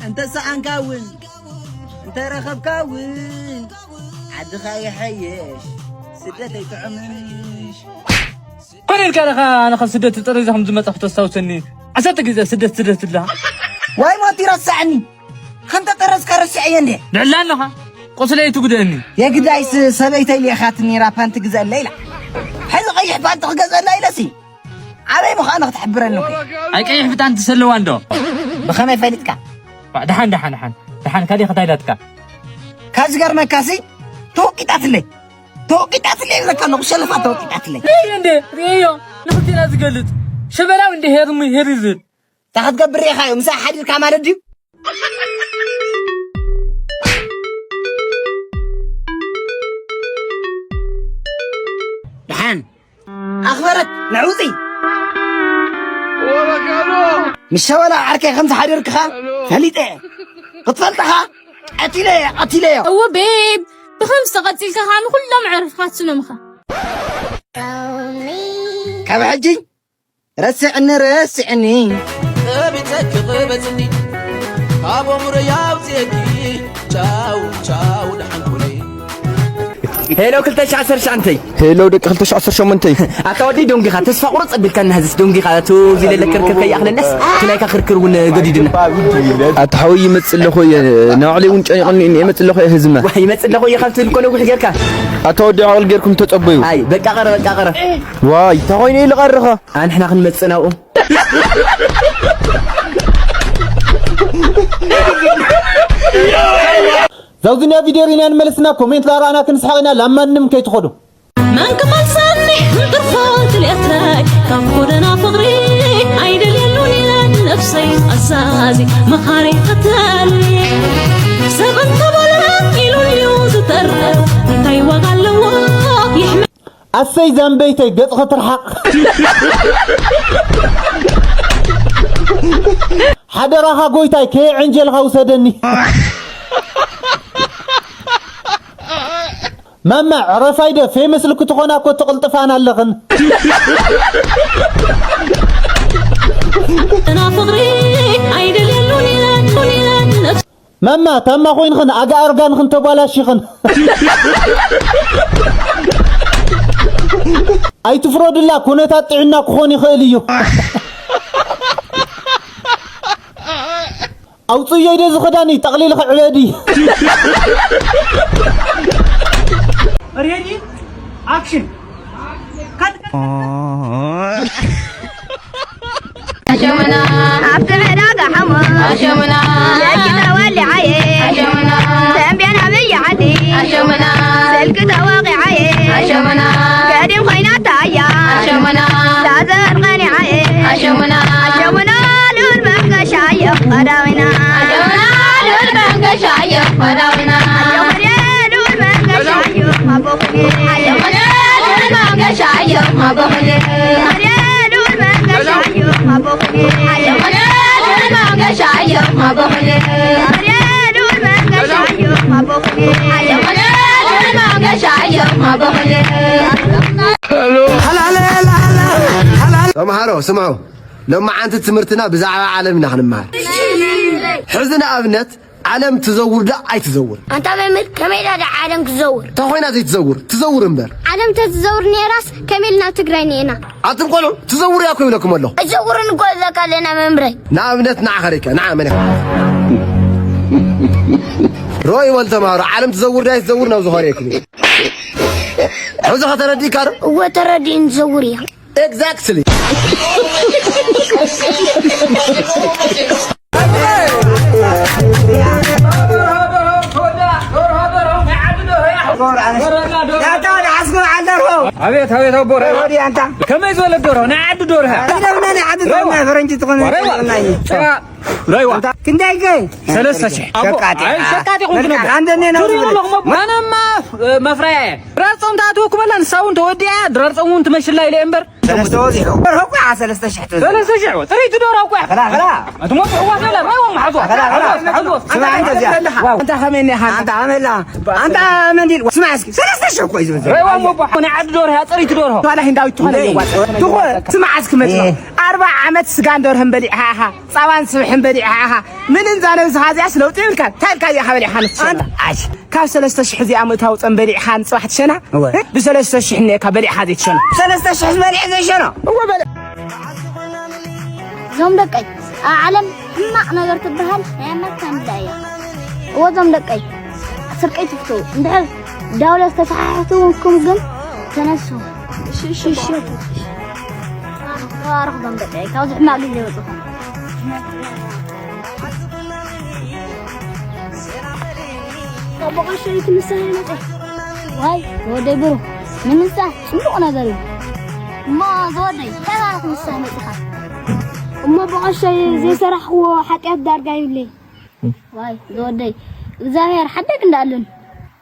እንተ ሰኣንካ እውን እንተ ረኸብካ እውን ዓድኻ ይሐየሽ፣ ስደት ኣይጥዕምን። ኮነ ኢልካ ኢኻ። ኣነ ካብ ስደት ተጠሪዘ ከም ዝመጻኹ ተስታውሰኒ። ዓሰርተ ግዜ ስደት ስደት ትብላ። ዋይ ሞት ይረስዐኒ። ከም ተጠረዝካ ረሲዐዮ እንዴ? ንዕላ ኣለኻ። ቁስለይ ትጉድእኒ። የግዳይስ ሰበይተይ ልኢኻትኒ ነይራ ፓንቲ ግዘአለይ ኢላ። ሕዚ ቀይሕ ፓንቲ ክገዝአላ ኢለሲ ኣበይ ምዃኑ ክትሕብረኒ እኮ። ኣይ ቀይሕ ብጣንቲ ዘለዋ እንዶ። ብኸመይ ፈሊጥካ? ዋ፣ ደሓን፣ ደሓን፣ ደሓን። ደሓን፣ ካሊእ ከታይ ኢላትካ? ካብ ዝገርመካሲ፣ ተወቂጣትለይ። ተወቂጣትለይ ይብለካ ኣለኹ፣ ሸለፋ ተወቂጣትለይ። ርእዮ እንዴ፣ ርእዮ። ንኽልቴና ዝገልጽ። ሸበላው እንዴ ሄርሙ፣ ሄር ይዝብል። እንታይ ክትገብር ርኢኻዮ? ምሳይ ሓዲርካ ማለት ድዩ? ደሓን። ኣኽበረት፣ ንዕውፂ። ምስ ሸበላ ዓርከይ ከም ዝሓደርክኻ ፈሊጠ እየ። ክትፈልጥኻ ቀቲለዮ፣ ቀቲለዮ። እወ ቤብ፣ ብኸምዚ ተቐጺልካ ኸኣ ንኹሎም ኣዕሩኽካ ትስኖምኻ። ካብ ሕጂ ረስዕኒ፣ ረስዕኒ። ከቢጸኪ ክበጽኒ፣ ካብ ኣእምሮይ ኣውጽኤኪ። ቻው፣ ቻው፣ ደሓን ኩኒ። ሄሎ፣ ክልተ ሽሕ ዓሰርተ ሸውዓተ። ሄሎ፣ ደቂ ክልተ ሽሕ ዓሰርተ ሸሞንተ። ኣታ ወዲ ዶንጊኻ፣ ተስፋ ቁርጽ ኣቢልካና፣ ህዝስ ዶንጊኻ፣ ቱ ዚለለ ክርክር ከይኣኽለናስ፣ ቱ ናይካ ክርክር እውን ገዲዱና። ኣታ ሓወይ፣ ይመጽእ ኣለኹ እየ፣ ንባዕለይ እውን ጨኒቑኒ፣ ይመጽእ ኣለኹ እየ፣ ህዝመ። ዋይ፣ ይመጽእ ኣለኹ እየ፣ ካብ ትብል እኮ ነዊሕ ጌርካ። ኣታ ወዲ ዓቕሊ ጌርኩም ተጸበዩ። ኣይ፣ በቃ ቀረ፣ በቃ ቀረ። ዋይ፣ እንታይ ኮይኑ ኢሉ ቀርኻ? ኣንሕና ክንመጽእ ናብኡ። ዛውዝና ቪድዮ ሪና ንመለስና ኮሜንት ላራና ክንስሓቅና ላማንም ከይትኸዱ። መን ክመልሰኒ እንጥርፎ ትልእተይ ካብ ጎደና ፍቕሪ ኣይደልየሉን ኢለ ነብሰይ ኣዛዚ መኻሪ ከተልየ ሰብ እንተበለ ኢሉ እዩ ዝተርፍ እንታይ ዋጋ ኣለዎ ይሕመ ኣሰይ ዛምበይተይ ገጽኺ ትርሓቕ። ሓደራኻ ጎይታይ ከየዕንጀልኻ ውሰደኒ። ማማ ዕረፋይደ ፌመስ ልክትኾና እኮ ትቕልጥፋን ኣለኽን። እና ፍቕሪ ኣይደልየሉን ኢለን ኢለን ነብስ ማማ ታማ ኮይንኽን ኣጋ ኣርጋንኽን ተባላሺኽን። ኣይትፍረዱላ፣ ኩነታት ጥዕና ክኾን ይኽእል እዩ። ኣውጽእዮ ኢደ ዝኽዳኒ ጠቕሊልኺ ዕበዲ። ሬዲ ኣክሽን። ኣሸሙና ኣብቲ ዕዳጋ ሓሙስ ኣሸሙና ደቂ ተወሊዓየ ኣሸሙና ተንቤን ዓብዪ ዓዲ ኣሸሙና ስልኪ ተወቂዓየ ኣሸሙና ገዲም ኮይናታ ኣያ ኣሸሙና ዳዘር ቀኒዓየ ኣሸሙና ኣሸሙና ልዑል መንገሻ እዮም ኸዳዊና ኣሸሙና ልዑል መንገሻ እዮም ኸዳዊና ኣሸሙና ልዑል መንገሻ እዮም ኣቦኹኒ ኣሸሙና ልዑል መንገሻ እዮም ኣቦኹኒ ተምሃሮ ስምዑ፣ ሎማዓንቲ ትምህርትና ብዛዕባ ዓለም ኢና ክንመሃር። ሕዚ ንኣብነት ዓለም ትዘውር ዶ ኣይትዘውር? ኣንታ መምህር፣ ከመይ ኢላ ደኣ ዓለም ክትዘውር? እንታይ ኮይና ዘይትዘውር? ትዘውር እምበር። ዓለም ተትዘውር ነይራስ ከመይ ኢልና ኣብ ትግራይ ኔና? ኣቱም ቆልዑ ትዘውሩ እያ እኮ ይብለኩም ኣለኹ። ኣይትዘውርን እኮ ይብለካ ኣለና መምህረይ። ንኣብነት ንዓኻ ሪከ፣ ንዓ መን ኢኻ? ሮይ በል ተምሃሮ፣ ዓለም ትዘውር ዶ ኣይትዘውር ናብ ዝኾነ ይኩም። ሕዚ ኸ ተረዲእካ ዶ? እወ ተረዲእኒ፣ ትዘውር እያ። Exactly. ኣቤት ኣቤት ኣቦ ራይዋ። ከመይ ዝበለ ደርሆ ናይ ዓዲ ደርሆ። ፈረንጂ ትኾን ራይዋ። ራይዋ። ክንደይ ከ? ሰለስተ ሺሕ። ኣቦ፣ ሸቃጢ። ኣይ ሸቃጢ ኹንኩ ነበር። ኣነማ መፍረያ እየ። ድራር ጾም ትኣትወኩም ኣላ ንሳ እውን ተወዲኣ ድራር ጾም እውን ትመሽላ ኢለ እምበር። ሰለስተ ወዚሑ። ደርሆ እኮ እያ ሰለስተ ሽሕ ትወዝእ። ሰለስተ ሽሕ ወ-፣ ጥሪት ደርሆ እኮ እያ። ከላ፣ ከላ። ኣትሞት እዋ ከላ፣ ራይዋ መሓዞ። ከላ፣ ከላ። መሓዞ፣ መሓዞ። ስማ፣ ኣንተ እዚኣ። ዋው። ኣንታ ከመይ እኒኻ? ኣንታ ኣመላ። ኣንታ መንዲል። ስማ እስኪ፣ ሰለስተ ሽሕ እኮ እዩ ዝብል ዘሎ። ራይዋ እሞ እባ፣ ናይ ዓዲ ደርሆ እያ፣ ጥሪት ደርሆ። ዋላ ህንዳዊት ትኾነ እንዴ? ይዋጣ። ትኾ-፣ ስማ እስኪ መፂ። እየ። ኣርባ ዓመት ስጋን ደርሆን በሊዕኻ ኢኻ። ፃባን ስብሕን በሊዕኻ ኢኻ። ምንም እዛ ነብስኻ እዚኣስ ለውጢ የብልካን። እንታይ ኢልካ እዚኣ ከበሊዕኻ ንትሸና? ኣንታ፣ ኣሽ። ካብ ሰለስተ ሽሕ እዚኣ ምእታው ጸም በሊዕኻ ንጽባሕ ትሸና? እወ። እ? ብሰለስተ ሽሕ እኒኤካ በሊዕኻ ዘይትሸና። ሰለስተ ሽሕ በሊዐ ዘይሸኖ? እወ በለ። እዞም ደቀይ፣ ኣብ ዓለም ሕማቕ ነገር ትበሃል ናይ ኣምላክ ታምዳ እያ። እወ፣ እዞም ደቀይ፣ ስርቀይ ትፍትው። እንድሕር ዳውለስ ተሰሓሕትኩም ግን ተነሱ። እሺ፣ እሺ፣ እሺ። ተባረኽ እዞም ደቀይ፣ ካብዚ ሕማቕ ግዜ ወጽኹም። ኣቦ ቀሸይ ትንሳህ ይመጣ። ዋይ፣ ወደይ ብሩኽ፣ ንምንሳ ጽቡቕ ነገር እዩ። እሞ ዝወደይ፣ እንታይ ማለት ንሳ መጺኻ? እሞ ብቐሸይ ዘይሰራሕክዎ ሓጢኣት ዳርጋ ይብለይ። ዋይ፣ ዝወደይ፣ እግዚኣብሔር ሓደግ እንዳኣልን።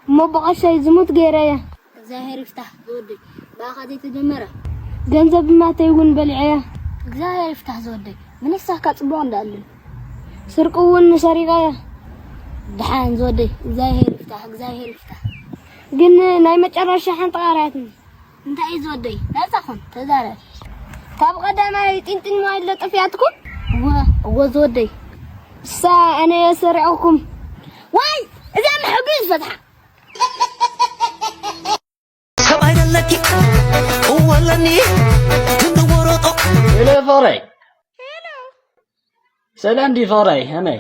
እሞ ብቐሸይ ዝሙት ገይረየ። እግዚኣብሔር ይፍታሕ ዝወደይ፣ ብኣኻ ዘይተጀመረ። ገንዘብ ማተይ እውን በሊዐያ። እግዚኣብሔር ይፍታሕ ዝወደይ፣ ምንሳካ ጽቡቕ እንዳኣልን። ስርቂ እውን ሰሪቐያ። ደሓን ዝወደይ፣ እግዚኣብሔር ይፍታሕ፣ እግዚኣብሔር ይፍታሕ። ግን ናይ መጨረሻ ሓንቲ ቃል ኣላትኒ። እንታይ እዩ ዝወደይ? ናጻ ኩን፣ ተዛረብ። ካብ ቀዳማይ ጢንጢን ማይ ለጠፍያትኩም? እወ፣ እወ ዝወደይ። እሳ ኣነ እየ ሰሪቐኩም። ዋይ፣ እዛ ምሕጉ እዩ ዝፈትሓ። ካብ ኣይደለኪ እወለኒ ክንወረጦ። ሄሎ ፍቕረይ። ሄሎ። ሰላም ድዩ ፍቕረይ? ከመይ?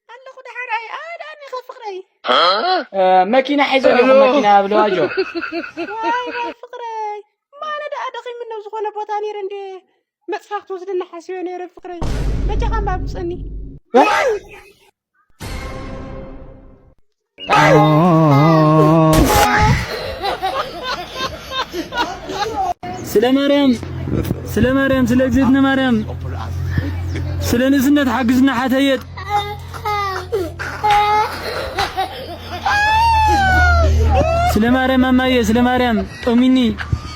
ኣለኹ ደሓን። ኣይ፣ ኣዳኒ ኸ ፍቕረይ? እ፣ መኪና ሒዘ ኣለኹ፣ ሄሎ። መኪና ብለዋጆ። ዋይ፣ ዋይ ፍቕረይ። እሞ ኣነ ደኣ ደኺሙ ናብ ዝኾነ ቦታ ነይረ እንዴ መጽኻ ክትወስድኒ ሓሲበ ነይረ ፍቕረይ። በጃኻ እምባ ብጸኒ። ዋይ! ስለ ማርያም፣ ስለ ማርያም፣ ስለ እግዝእትነ ማርያም፣ ስለ ንእስነት ሓግዝና ሓተየት። ስለ ማርያም ማማየ፣ ስለ ማርያም ጦሚኒ፣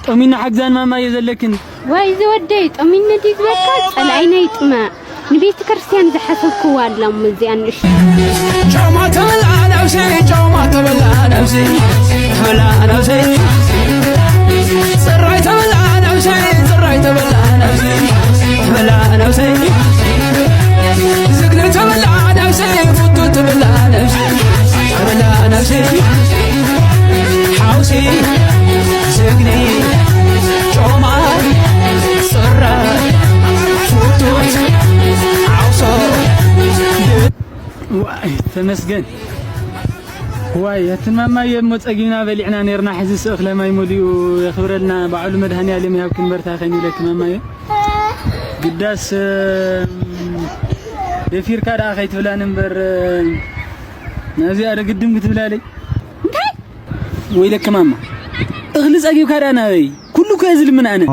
ጦሚኒ ሓግዛን ማማየ ዘለክን። ዋይ ዝወደይ፣ ጠሚነ ድዩ ዝበልካ? ጸላኢና ይጥመዕ። ንቤተ ክርስቲያን ዝሓሰብክዋ ኣላ እሞ እዚኣ ንእሽቶ። ጫማ ተበላ ነብሰይ፣ ጫማ ተበላ ነብሰይ፣ ተበላ ነብሰይ። ጽራይ ተበላ ነብሰይ፣ ጽራይ ተበላ ነብሰይ፣ ተበላ ነብሰይ። ዝግነ ተበላ ነብሰይ፣ ፍቶ ተበላ ነብሰይ፣ ተበላ ነብሰይ። ሓውሲ ዝግኒ ጮማ ጽረ ፉቱት ዓውሶ። ዋይ፣ ተመስገን። ዋይ፣ እትማማየ እሞ ጸጊብና በሊዕና ነርና። ሕዚ ስእኽለ ማይ መሊኡ የኽብረልና። ባዕሉ መድሃኔ ዓለም ይሃብክን በርታ ከይኑ ኢለኪ ማማየ። ግዳስ፣ እ፣ ደፊርካ ደኣ ከይትብላን እምበር፣ እ፣ ናብዚኣ ዶ ግድም ክትብላለይ? እንታይ? ወይለኪ ማማ፣ እኽሊ ጸጊብካ ደኣ ናበይ? ኩሉ እኮ እየ ዝልምን ኣነ።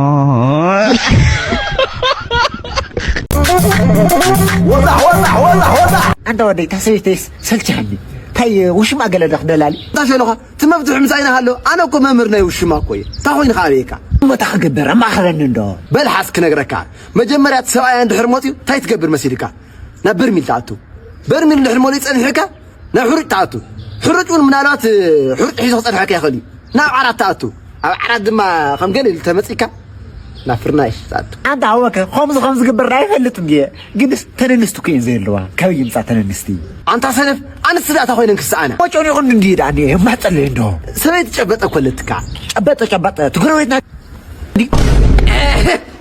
ወጣሕ፣ ወጣሕ፣ ወጣሕ፣ ወጣሕ። ኣንታ ወደይ፣ እታ ሰበይተይስ ሰልችሃኒ። እንታይ ውሽማ ገለ ዶ ክደላሊ? እንታይ ሸሎኻ? እቲ መፍትሒ ምሳይ ኢና ሃሎ። ኣነ እኮ መምህር ናይ ውሽማ እኮ እየ። እንታይ ኮይንካ ኣበይካ? እሞ እንታይ ክገብር? ኣማኽረኒ እንዶ። በል ሓዝ ክነግረካ። መጀመርያ እቲ ሰብኣያ እንድሕር መፅዩ እንታይ ትገብር መሲልካ? ናብ በርሚል ትኣቱ። በርሚል እንድሕር መሊኡ ጸኒሑካ ናብ ሕሩጭ ትኣቱ። ሕሩጭ እውን ምናልባት፣ እ፣ ሕሩጭ ሒዙ ክጸንሐካ ይኽእል እዩ። ናብ ዓራት ትኣቱ። ኣብ ዓራት ድማ ከም ገለ ኢሉ ተመጺእካ ናብ ፍርናሽ ትኣቱ። ኣንታ ኣወከ፣ ከምዚ ከም ዝግበር ኣይፈልጥን ድየ? ግንስ ተነንስቲ እኮ እየን ዘየለዋ። ካበይ ይምጻ ተነንስቲ? ኣንታ ሰነፍ፣ ኣንስቲ ደኣ እንታይ ኮይነን ክስኣና? ወጮን ይኹን እንዲ ደኣ እንዲ የማሕጸለይ እንዶ። ሰበይቲ ጨበጠ እኮ ኣለትካ። ጨበጠ፣ ጨበጠ፣ ትግራወይትና እንዲ።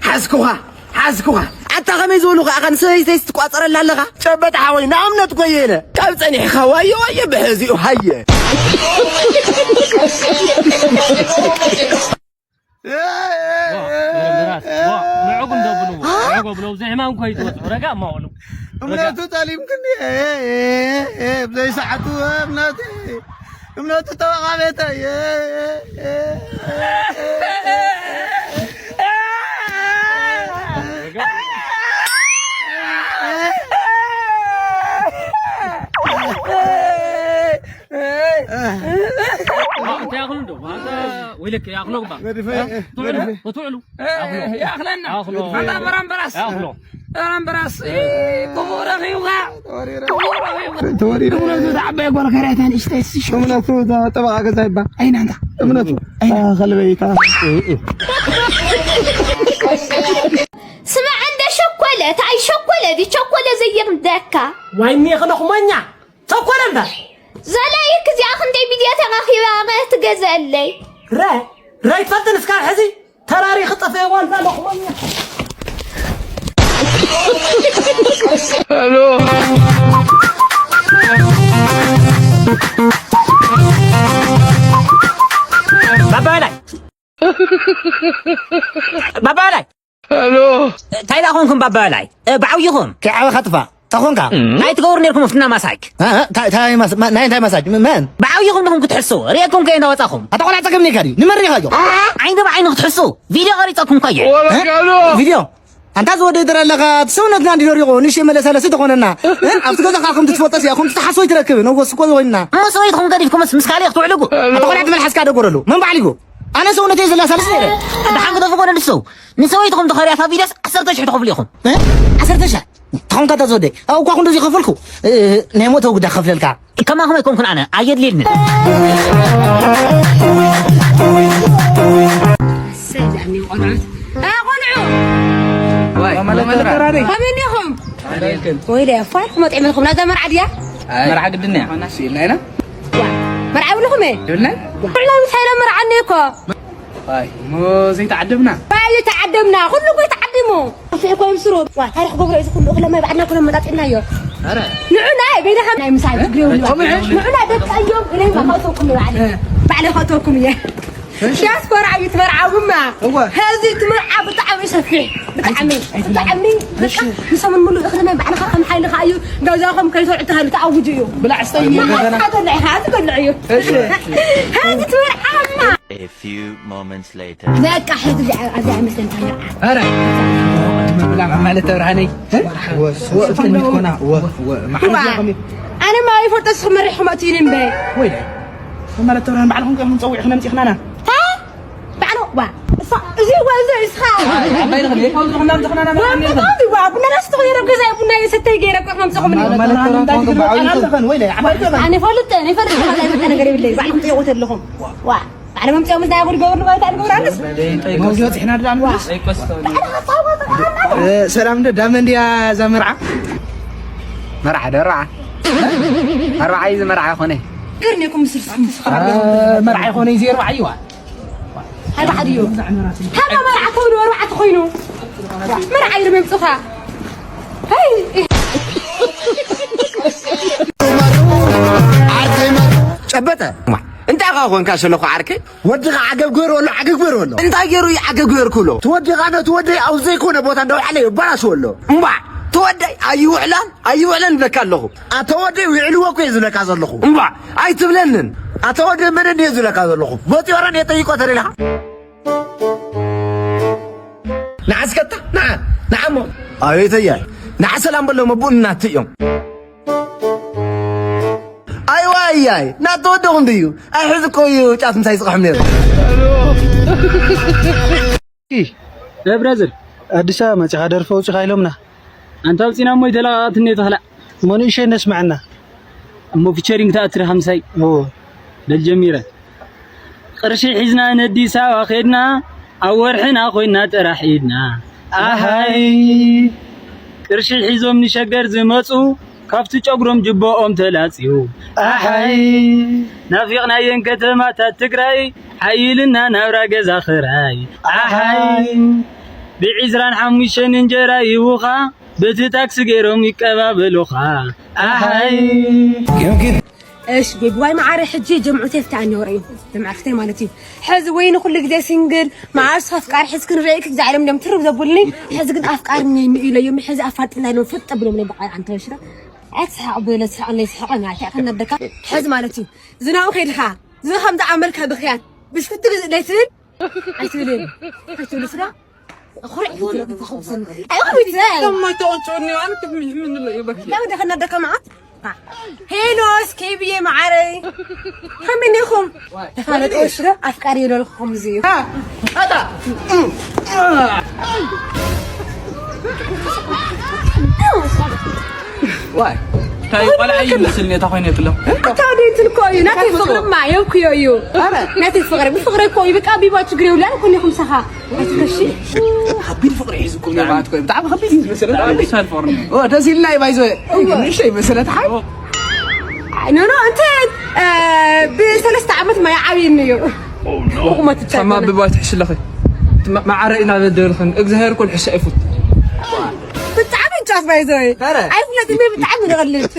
ሓዝኩኻ። ሓዝኩኻ። ኣታ ከመይ ዝበሉ ከኣ ንሰበይተይስ ትቋጸረላ ኣለኻ? ጨበጥ ሓወይ፣ ንኣብነት እኮ እየ ኢለ። ካብ ጸኒሕካ ዋየ ዋየ ብሕዚኡ ሃየ። ዋ፣ ምራት፣ ዋ፣ ንዕጉ እንዶ ብልዎ፣ ንዕጉ ብልዎ፣ ብዘይ ሕማም እኮ እዩ ዝወጽእ። ረጋ እማ በሉ። ረጋ። እምነቱ ጠሊምክኒ፣ እ፣ እ፣ እ፣ ብዘይ ሰዓቱ እምነቱ። እምነቱ ተወቓቤተ። ያኽሉ እንደው፣ አንተ ወይለክ ያኽሉ ግባ። ገድፈ፣ እ? ትውዕሉ፣ ገድፈ። ትውዕሉ። እ፣ ያኽሉ። ያኽለና። ያኽሉ። አንተ በራምበራስ። ያኽሉ። በራምበራስ። እ፣ ክፉ ረኺብካ። ተወሪረ። ክፉ ረኺብካ። ተወሪረ። እምነቱ ተዓባይ ጓል ከርያታ ንእሽተይ እስሽ። እምነቱ ተጠበቓ ገዛ ይባ። ኣይና እንታ። እምነቱ። ኣይና። አ፣ ከልበይታ። ስማዕ እንደ ሸኮለ፣ ታይ ሸኮለ፣ ዲ ቸኮለ ዘይርደካ። ዋይኔ ክነኹመኛ። ተኮነ እምበር። ዘላይክ እዚኣ ክንደይ ሚድያ ተራኺባ ረ ትገዝአለይ? ረ፣ ረ ይትፈልጥን እስካብ ሕዚ ተራሪ ክጠፈ ዋንዛ ኣለኹ። ሄሎ። ባባላይ። ባባላይ። ሄሎ። እንታይ ደኣ ኾንኩም ባባላይ? እ፣ ብዓብይኹም። ከይዓበኻ ጥፋእ። እንታይ ኾንካ? እንታይ ትገብሩ ነርኩም ኣብቲ እንዳ ማሳጅ? እ፣ እ፣ እንታይ፣ እንታይ ማስ-፣ ማ-፣ ናይ እንታይ ማሳጅ? ም-፣ መን? ብዓብይኹም ዲኹም ክትሕሱ። ርእየኩም ከ እንዳወጻኹም። ኣታ ቆልዓ ጸገም ነይካ ድዩ? ንመን ሪኻዮ? ዓይኒ ብዓይኒ ክትሕሱ። ቪድዮ ቀሪጸኩም እኮ እየ። እ? ቪድዮ? ኣንታ ዝወደይ ደረ ኣለኻ፣ እቲ ሰውነትና እንዲ ደሪቑ፣ ንእሽተይ መለሳለሲ ተኾነና። እ? ኣብቲ ገዛ ከዓ ከምቲ ትፈልጦ እያ፣ ከምቲ ትሓስቦ ይትረክብ። ነጎስ እኮ ዝኾንና። እሞ ሰበይትኹም ገዲፍኩምስ ምስ ካልእ ክትውዕልጉ? ኣታ ቆልዓ ትመልሓስካ ደጎረሉ። መን ባዕሊጉ? ኣነ ሰውነተይ ዘላሳልስ ነይረ። ደሓን ክደፍእዎ ንሱ። ንሰበይትኹም ተኸርያታ ቪድዮስ ዓሰርተ ሽሕ ትኸፍሉ ኢኹም። እ? ዓሰርተ ሽሕ? ተኾንካ እታ ዝወደይ። ኣብ እኳ ክንዱ ዝኸፈልኩ። እ፣ ናይ ሞተ ጉዳ ክኸፍለልካ። ከማኹም ኣይኮንኩን ኣነ። ኣየድልየንን። ሰላም ይቆልዑት። እ፣ ቆልዑ። ዋይ፣ ማማ ለተራ ነይ። ከመይ እኒኹም? ወይለ፣ ፋልኩም ወጢዕመልኩም። ናብዛ መርዓ ድያ? ኣይ። መርዓ ግድን እያ። ስኢልና ኢና። ዋ፣ መርዓ ይብልኹም እየ። ይብልና? ኩልና ምስ ሓይለ መርዓኒ እኮ። ኣይ፣ እሞ ዘይተዓደምና? ኣይ፣ ዘይተዓደምና። ኩሉ እኮ እዩ ተዓዲሙ። እሱ እኮ ይምስሩ። ዋ፣ ታሪኽ ገብሮ እዚ ኩሉ እኽለ ማይ ባዕልና ኩሎም መጣጢናዮ። ኣረ። ንዑና፣ በይንኻ ናይ ምሳይ ትግሬው ይብሉ። ከምኡ ይሕሽ? ንዑና ደቂ እዮም፣ እኔ ከእተወኩም እየ ባዕለይ። እ። ባዕለይ ከእተወኩም እየ። እሺ። ዲያስፖራ እዩ ትመርዓውማ። እወ። ሕዚ ትመርዓ ብጣዕሚ ሰፊሕ፣ ብጣዕሚ፣ ኣይትብላዕ፣ ብጣዕሚ፣ ኣይትብላዕ። በቃ፣ እሺ። ንሰሙን ሙሉእ እኽሊ ማይ ባዕልኻ ከም ሓይልኻ እዩ። ገዛኹም ከይሰርዑ ተሃሉ ተኣውጁ እዩ። ብላዕ፣ ስታይ፣ ማዕድ ገዛና። ትበልዕ ኢኻ፣ ትበልዕ እዩ። እሺ። ሕዚ ትመርዓማ። A few moments later. በቃ፣ ሕዚ እዚኣ፣ ኣብዚኣ ይመስለኒ እታ መርዓ። ኧረ፣ መብላ ማለት ተብርሃነይ። እ? ወ-፣ ወ-፣ ወ-፣ ኮና፣ ወ-፣ ወ-፣ መሓዛ እዋ። ከመይ? ኣነ ማ ይፈልጦ፣ ንስኹም መሪሕኩም ኣትዩኒ እምበር። ወይ፣ ማለት ተብርሃን ባዕልኹም ከ ምጸውዒ ክነምጽእ ኢኽናና። ታ? ባዕሉ፣ ዋ፣ እሳ፣ እዚ ዋ፣ እዚ እስኻ። ኣባይ ንኽእል፣ ካብ ዝኾና ዝኾናና ዋ፣ መርዓ ብጣዕሚ ዋ፣ ቡና ዳስ ተኾይረ ገዛ ቡና የሰተይ ገይረ እኮ ከምጽኹም። ማለት ተብርሃን እንታይ ትግርም ኣለኸን? ወይ፣ ኣባይ ተብርሃን። ኣነ ፈልጥ፣ ኣነ ፈልጥ፣ ማለት ነገር የብለይ። ባዕልኹም ጠይቁ ተለኹም። ዋ። ባዕሎም ኣምፂኦም እንታይ ጉድ ገብሩ ባይታ ንገብሩ ኣነስ? መውዲ በፂሕና ድኣ ንብለስ? እ፣ ሰላም ዶ፣ ዳመ እንድያ እዛ መርዓ? መርዓ ዶ ኣርብዓ? ኣርብዓ እዩ እዚ መርዓ ይኾነ። ግርኔኩም ስልስኩም ስኽራ። እ፣ መርዓ ይኾነ እዚ ኣርብዓ እዩ። ኣርብዓ ድዩ? ሃባ መርዓ ተብሉ ኣርብዓ ተኾይኑ። መርዓ እዩ መምፅኻ። ሃይ። ጨበጠ። እንታይ ኻ ኾንካ ሸለኹ ዓርከይ? ወድኻ ዓገብ ገይሩ ኣሎ፣ ዓገብ ገይሩ ኣሎ። እንታይ ገይሩ እዩ ዓገብ ገይሩ ክብሎ? እቲ ወድኻ ነቲ ወደይ ኣብ ዘይኮነ ቦታ እንዳውዓለ የባላሽዎ ኣሎ። እምባዕ፣ እቲ ወደይ ኣይውዕላን፣ ኣይውዕለን ይብለካ ኣለኹ። ኣተ ወደይ ውዕልዎ እኮ እየ ዝብለካ ዘለኹ። እምባዕ፣ ኣይትብለንን። ኣተ ወደይ መን እንድየ ዝብለካ ዘለኹ? በጢዮረን የጠይቆ ተደሊኻ? ንዓ እስከ እታ፣ ንዓ፣ ንዓ እሞ። ኣቤት ኣያይ፣ ንዓ ሰላም በሎም፣ ኣቦኡ እናት እዮም። ኣይዋ ኣያይ፣ እናተወደኹም ድዩ? ኣይ፣ ሕዚ እኮ እዩ ጫት ምሳይ ይስቕሖም ነይሩ። እ፣ ብራዘር። ኣዲስ ኣበባ መጺኻ ደርፊ ኣውጺኻ ኢሎምና። ኣንታ ኣውጺና እሞ ይተለቓቓትኒ እየ ተኽላ። እሞ ንእሸ እነስምዐና። እሞ ፊቸሪንግ ተኣትሪ ሓምሳይ። እዎ። በል ጀሚረ። ቅርሺ ሒዝና ነዲስ ኣበባ ኸድና፣ ኣብ ወርሕና ኮይና ጥራሕ ኢድና። ኣሃይ። ኣሃይ። ቅርሺ ሒዞም ንሸገር ዝመጹ፣ ካብቲ ጨጉሮም ጅቦኦም ተላጽዩ። ኣሃይ። ኣሃይ። ናፊቕናየን ከተማታት ትግራይ፣ ሓይልና ናብራ ገዛ ኽራይ። ኣሃይ። ኣሃይ። ብዒስራን ሓሙሽተን እንጀራ ይህቡኻ፣ በቲ ታክሲ ገይሮም ይቀባበሉኻ። ኣሃይ። ኣሃይ። እሺ ቤቢ ዋይ መዓረ፣ ሕጂ ጀምዑ ቴፍታ ኣኒ ወረ እዩ። ጀምዓ ፍተይ ማለት እዩ። ሕዚ ወይኒ ኩሉ ግዜ ሲንግል፣ መዓስ ኣፍቃሪ ሕዚ ክንረእክ ግዜ ዓለም ደም ትርብ ዘብልኒ። ሕዚ ግን ኣፍቃሪ ነይ ኢለዮም፣ ሕዚ ኣፋጥና ኢሎም ፍጥ ብሎም ነይ በቃ ኣንተ ሽራ። ኣትስሓቕ ብለ፣ ስሓቕ ነይ ስሓቕ፣ ናይ ስሓቕ ነደካ። ሕዚ ማለት እዩ። ዝናኡ ከይድኻ፣ ዝኸም ዝዓመልካ ብኽያት፣ ብሽኩቲ ግዜ ትብል፣ ኣይትብልን። ኣይትብል ስራ። ኣኹሪ፣ ኣኹሪ፣ ኣኹሪ። ከማይ ተቆጭወኒ፣ ኣነ ትም ይምን ሎ ይበክ። ለምን ደኸና ደካ መዓት? ሄሎ፣ እስኬብዬ መዓረይ፣ ከመይ ኢኹም? ተፋለጡ። እሺ፣ ኣፍቃሪ ይበልኩም እዚ እዩ። ኣታ ዋይ ታይ ቆልዓ ይመስል ነታ ኮይነ የብሎም። ኣታ ወዲ እንትን እኮ እዩ፣ ናተይ ፍቕርማ የብኩዮ እዩ። ናተይ ፍቕሪ ብፍቕሪ እኮ እዩ። በቃ ቢባ ችግር የብሉ። ኣልኮን ኢኹም ሰኻ ኣትከሺ። ከቢድ ፍቕሪ ሒዙኩም እኒኦ ማለት እኮ እዩ። ብጣዕሚ ከቢድ እዩ ዝመሰለ። ሰልፎርኒ ኦ፣ ደስ ኢልና እዩ ባይዘ። ንእሽተይ መሰለት ሓ ኖ ኖ፣ እንተ ብሰለስተ ዓመት ማይ ዓብይኒ እዩ። ብቑመት ሰማ ብባይ ትሕሽለኺ። መዓረ ኢና በደልኽን እግዚኣብሔር ኩል ሕሻ ይፉት። ብጣዕሚ ጫት ባይዘ። ኧረ። ኣይፍለጥን፣ ብጣዕሚ ንቕልድ።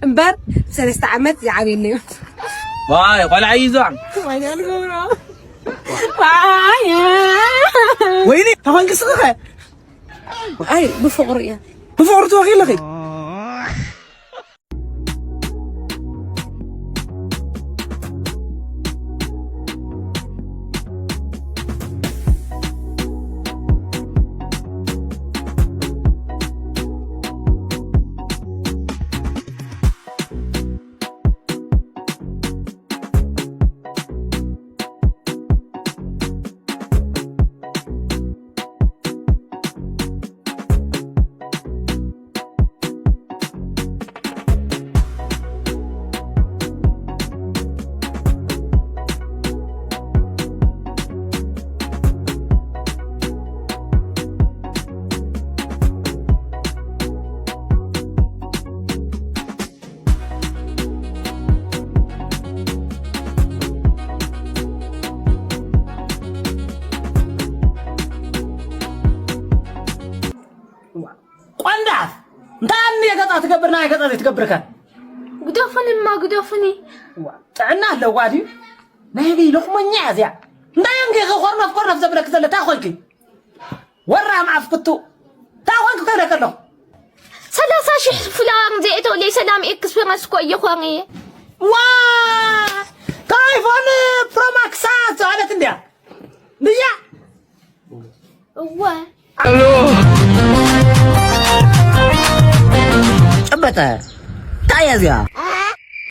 እምበር ሰለስተ ዓመት ይዓብየኒ እዩ። ዋይ ቆልዓ ይዞ ዋይ ኣልገብሮ። ወይኔ ተኾንኪ ስኽኸ ኣይ ብፍቕሩ እያ። ብፍቕሩ ትወኺ ኣለኺ። ቆንዳፍ እንታይ ኣምኒ የገጻ ትገብር ናይ ገጻ ዘይትገብርከ ግደፉኒ እማ ግደፉኒ። ጥዕና ኣለዋ ድዩ ናይ በይ ሎኽመኛ እያ እዚኣ እንታይ እዮም ጌኸ ኮርነፍ ኮርነፍ ዘብለክ ዘለ እንታይ ኮይንኪ ወራም ኣፍ ክቱ እንታይ ኮይንኪ ከብለክ ኣለኹ ሰላሳ ሺሕ ፍላዋር ዘእተውለይ ሰላም ኤክስፐረንስ እኮ እየ ኾኒ። ዋ ታይፎን ፕሮማክሳ ዝባለት እንድያ ድያ እወ ጨበጠ እንታይ እያ እዚኣ?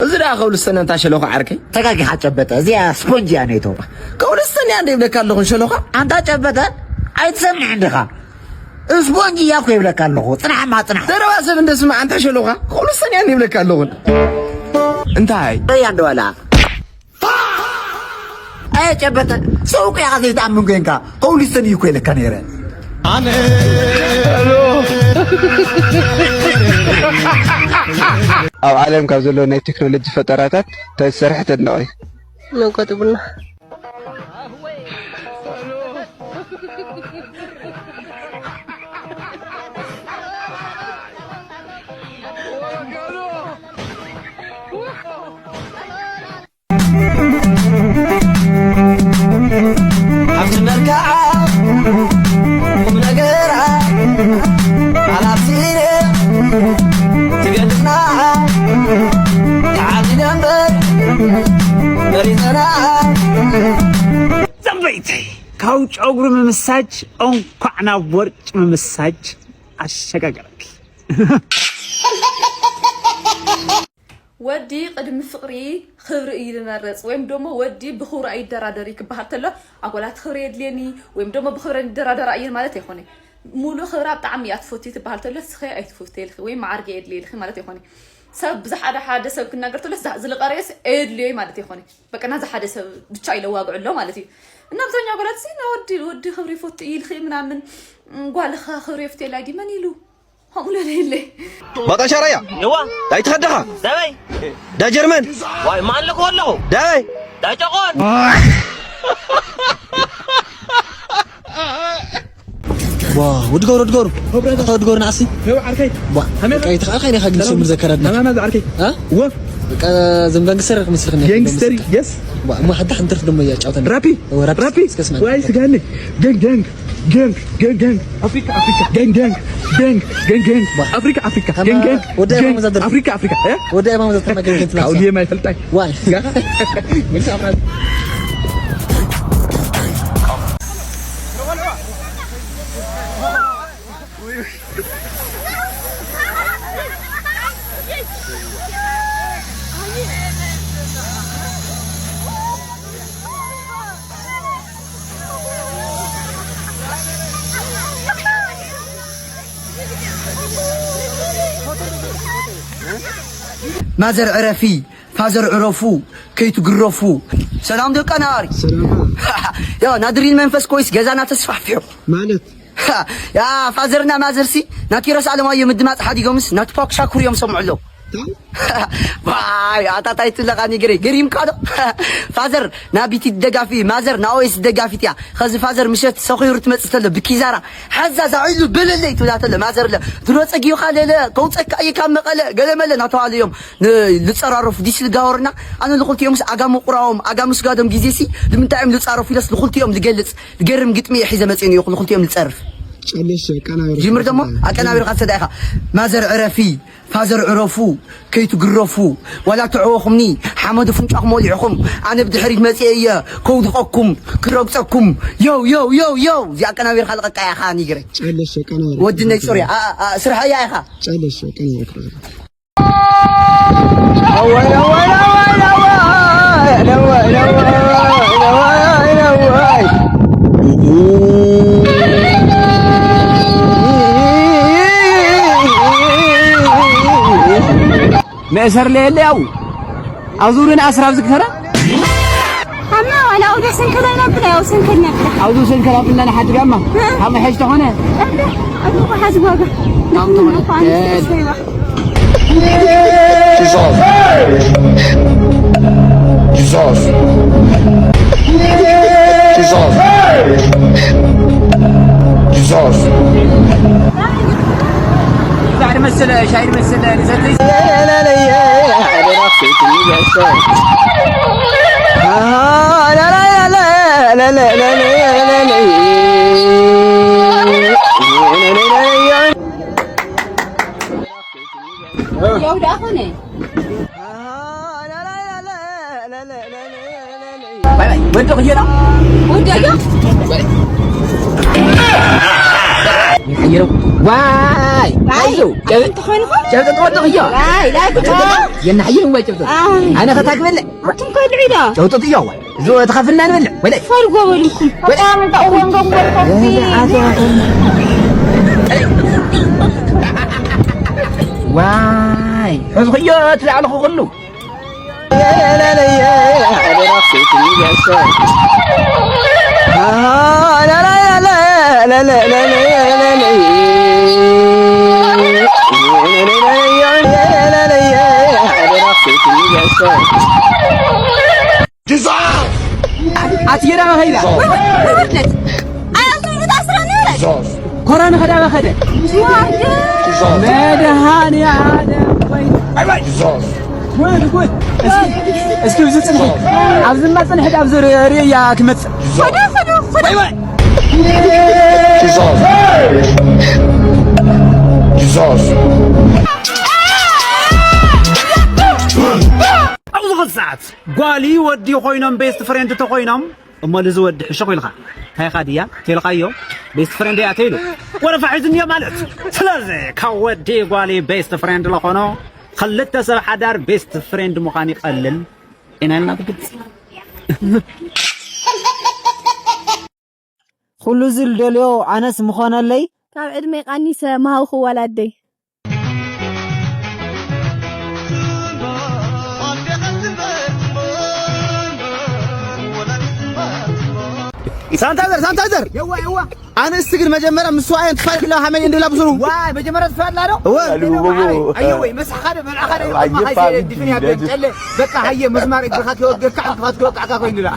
እዚ ደኣ ከብልስተን እንታ ሸሎኻ ዓርከይ? ተጋጊኻ ጨበጠ እዚኣ ስፖንጅ እያ ኔቶ። ከብልስተን እያ እንደ ይብለካ ኣለኹ ሸሎኻ። ኣንታ ጨበጠ ኣይትሰምዕን ዲኻ? ስፖንጅ እያ እኮ ይብለካ ኣለኹ። ጽናሕማ ጽናሕ። ዘረባ ሰብ እንደ ስማዕ ኣንታ ሸሎኻ ከብልስተን እያ እንደ ይብለካ ኣለኹ። እንታይ? እያ እንደ በላ ኣየ ጨበጠ ሰው እኮ ያኻ ዘይትኣምን ኮይንካ ከውሊስተን እዩ እኮ ኢለካ ነይረ። ኣብ ዓለም ካብ ዘለዉ ናይ ቴክኖሎጂ ፈጠራታት እንታይ ዝሰርሐ ተድንቕ እዩ? መጓጥ ቡና ኣብቲ መልክዓ ቁም ነገራ ኣላፊረ ትገድና ተዓዚነ እምበር መሪፀና ዘንበይተይ ካብ ጨጉሪ ምምሳጅ እንኳዕ ናብ ወርጭ ምምሳጅ ኣሸጋገረኪ። ወዲ ቅድሚ ፍቕሪ ክብሪ እዩ ዝመርጽ ወይም ደሞ ወዲ ብኽብሪ ኣይደራደር እዩ ክበሃል ተሎ ኣጓላት ክብሪ የድልየኒ ወይም ደሞ ብኽብረን ይደራደራ እየን ማለት ኣይኮነ። ሙሉ ክብራ ብጣዕሚ እያ ትፈትዩ ትበሃል ተሎ ስኸ ኣይትፈትየ ኢልኺ ወይም መዓርገ የድልየ ኢልኺ ማለት ኣይኮነ። ሰብ ብዝሓደ ሓደ ሰብ ክናገር ተሎ ዝልቐረየስ ኣየድልዮ ማለት ኣይኮነ። በቃ ናዚ ሓደ ሰብ ብቻ ኢለ ዋግዑ ኣሎ ማለት እዩ። እና ኣብዛኛው ኣጓላት ሲ ናወዲ ወዲ ክብሪ ይፈቱ እዩ ኢልኺ ምናምን ጓልኻ ክብሪ የፍትየላ ዲ መን ኢሉ? ከምኡ ለለይለይ ባጣሻራያ እዋ ዳይ ተኸደኻ ደበይ ዳ ጀርመን ዋይ ማን ልኮ ኣለኹ ዳይ ዳጨቆን ዋ ወዲ ገብሩ ወዲ ገብሩ ኣታ ወዲ ገብሩ ንዓሲ ዓርከይ ዋ ከመይ ከይትኸኣልካ ኢኻ ግን ስሙ ዘከረድና ተማማዝ ዓርከይ እ? ወፍ በቃ እዞም ጋንግስተር ክመስልክ ነይሩ ጋንግስተር የስ ዋ እሞ ሓዳ ሓንቲ ደርፊ ደሞ እያጫውተን ራፒ ራፒ እስከ ስማ ዋይ ስጋኒ ጋንግ ጋንግ ጋንግ ጋንግ ጋንግ ኣፍሪካ ኣፍሪካ ጋንግ ጋንግ ጋንግ ጋንግ ጋንግ ኣፍሪካ ኣፍሪካ ጋንግ ጋንግ ወደ ጋንግ ማመዛደር ኣፍሪካ ኣፍሪካ እ? ወደ ማመዛደር ነገር ግን ትላሳ ካውዲየ ማይፈልጣይ ዋይ ማዘር ዕረፊ፣ ፋዘር ዕረፉ፣ ከይትግረፉ። ሰላም ደቂ ኣናሪ። ሰላም። ያ ናድሪን መንፈስ ኮይስ ገዛና ተስፋሕፊሑ። ማለት? ያ ፋዘርና ማዘርሲ ናኪሮስ ኣለማዮ ምድማፅ ሓዲጎምስ ናትፓክ ሻኩር እዮም ሰምዑ ኣለዉ። ዋይ ኣታታይ ትለኻ ኒግሪ ገሪምካ ዶ? ፋዘር ናቢቲ ደጋፊ ማዘር ናኦይስ ደጋፊት እያ። ኸዚ ፋዘር ምሸት ሰኺሩ ትመጽእ ተሎ ብኪዛራ ሓዛ ዛዒሉ ብልለይ ትብላ ተሎ ማዘር ለ ድሮ ጸጊብካ ለለ ከውጸካ እየ ካብ መቐለ ገለ መለ እናተባሉ እዮም ን- ልጸራረፉ ዲስ ልጋወርና ኣነ ልኹልቲኦምስ ኣጋሙ ቁራዎም ኣጋሙ ስጋዶም ግዜሲ ልምንታይ እዮም ልጻረፉ ኢለስ ልኹልቲኦም ልገልጽ ልገርም ግጥሚ እየ ሒዘ መጽእን እየኹ ልኹልቲኦም ልጸርፍ ጨለሽ ቀናብር ጅምር ደሞ ኣቀናቢርካ ትሰዳ ኢኻ ማዘር ዕረፊ ፋዘር ዕረፉ ከይትግረፉ ዋላ ትዕወኹምኒ ሓመዱ ፍንጫኹም ወሊዕኹም ኣነ ብድሕሪት መፅየ እየ ከውድቐኩም ክረግፀኩም ዮው ዮው ዮው ዮው እዚኣ ኣቀናቢርካ ልቐቃ ኢኻ ኒግረይ ጨለሽ ቀናብር ወድነይ ፁርያ ስርሐያ ኢኻ ጨለሽ ቀናብር መእሰር ለየለ ያው ኣዙርን ኣስራብ ዝግተራ ሓማ ዋላ ኣውደ ሰንከላ ነብላ ያው ሰንከል ነብላ ኣውዱ ሰንከላ ብላ ንሓድጋማ ሓማ ሐሽ ተኾነ ኣዱ ሓዝ ዋጋ ናም ተኾነ Jesus. Jesus. Jesus. Jesus. ዛሬ መሰለ ሻይ መሰለ ልሰጥልኝ ወደቕ ጌራ ወደዮ ይኸይረው ዋይ ኣይዞ ጨብጥ ተኾይንኹ ጨብጥ ወደቕ እዮ ዋይ ላይ ብትኾ የናሕይን ወይ ጨብጥ ኣነ ኸታግበለ ኣቱም ከልዑ ኢዳ ጨብጥ እዮ ዋይ ዞ ተኸፍልና ንበልዕ ወለ ፈልጎ በልኩም ኣቋምንታ እወንገ ክበልኮ ዋይ ሕዝኽዮ ትላዕልኹ ኩሉ ኣትየራ ኸይዳ ኮራን ኸዳ ኸደ መድሃኒ ኣለም ወይ እስኪ እዚ ፅንሒ ኣብዚ ማፅንሒ ኣብዚ ርእያ ክመፅእ ኣብዚ ዝኾነ ሰዓት ጓሊ ወዲ ኮይኖም ቤስት ፍሬንድ ተኮይኖም እሞ ልዚ ወዲ ሕሹኽ ኢልካ እንታይ ኢኻ ድያ ተልካዮ ቤስት ፍሬንድ እያ ተይሉ ወረፋ ሒዝንዮ ማለት ስለዚ ካብ ወዲ ጓሊ ቤስት ፍሬንድ ለኾኖ ክልተ ሰብ ሓዳር ቤስት ፍሬንድ ምዃን ይቐልል ኢና ኢልና ብግልፂ ኩሉ እዚ ልደልዮ ኣነስ ምኾነለይ ካብ ዕድመይ ቃኒሰ ምሃብኹ ዋላ ኣደይ። ሳንታይዘር ሳንታይዘር የዋ የዋ ኣንስቲ ግን መጀመርያ ምስ ሰብኣየን ትፋል ክላ ሃመይ እንድላ ብስሩ ዋይ መጀመርያ ትፋል ላዶ እወ ኣዩ ወይ መሳኻ ዶ መልኣኻ ዶ ይቆማ ሃየ ዲፍን ያበል ጨለ በቃ ሃየ መስማር እግርኻ ክወገካ ዕንቅፋት ክወቃዕካ ኮይኑላ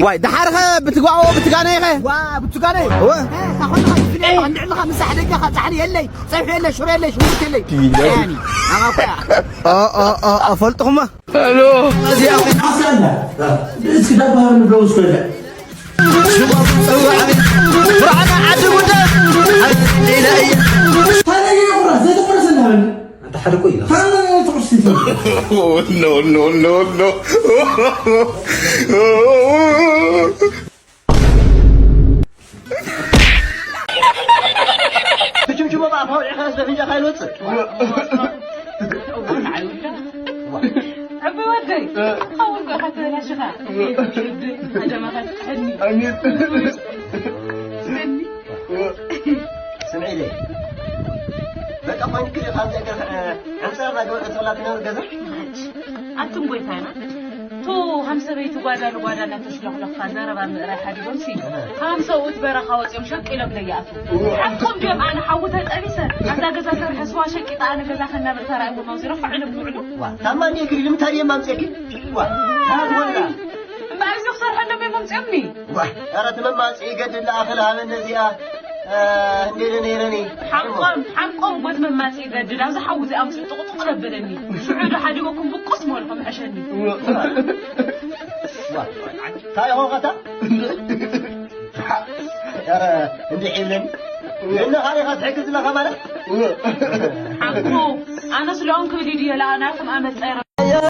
ዋይ ደሓርኸ ብትጓኦ ብትጋነይኸ ዋ ብትጋነይ እወ ታኾንኻ ዲፍን ያበል እንድዕልኻ ምሳሕ ደጋኻ ጻሕሊ የለይ ጸብሒ የለይ ሽሮ የለይ ሽጉርቲ የለይ ያኒ ኣማኮያ ኣፈልጥኹማ እዚኣ ኮይና ኣስላላ እስኪ ዳባ ንብለው ስበለ ብችምችሞ ብኣፋ ኣውዒኻ ስለ ፍንጃኻ ይወፅእ። ዕበይ ወደይ ሓወልኩ ኢኻ ተበላሽኻ። ኣደመኻ ትሕኒ። ስምዒለይ በቃ ኮይንክ ኢኻ ዘገር ዕንፀር ናገበረ ተላትና ገዛ ኣቱም ጎይታና፣ ቱ ከም ሰበይቲ ጓዳ ንጓዳ እናተሽለኽለኽካ ዘረባ ምእራይ ሓዲጎምሲ፣ ከም ሰብኡት በረኻ ወፂኦም ሸቂሎም ደይኣትዉ። ሓቆም ድዮም? ኣነ ሓዊ ተጠቢሰ፣ ኣብዛ ገዛ ሰርሐ ስዋ ሸቂጠ ኣነ ገዛ ከናብር ተራእይዎም ኣብዚ ረፋዕ ኢሎም ዝውዕሉ። ዋ፣ ታማ እንዴ ግሪ ልምታይ እዮም ኣምፅእኪ? ዋ፣ ታት ወላ። እምበኣር እዚ ክሰርሐሎም እዮም ኣምፅኦምኒ። ዋ፣ ኧረ እቲ መማፅኢ ገድል ለኣኸ ለሃበነ እዚኣ፣ እ፣ እንዴ ነይረኒ። ሓቆም፣ ሓቆም ጎት መማፂ ይገድድ። ኣብዚ ሓዊ እዚ ኣምፅኡ ጥቕጥቕ ለበለኒ። ሽዑ ዶ ሓዲጎኩም ብቁስ ምበልኩም ሕሸኒ። ዋ፣ እንታይ ኾኸታ? ኧረ፣ እንዲሕ ይብለኒ። እነ ካሊኻ ትሕግዝ ኣለኻ ማለት? ሓቁ፣ ኣነስ ሎኦም ክብል ድየ ለኣ ናትም ኣመፀ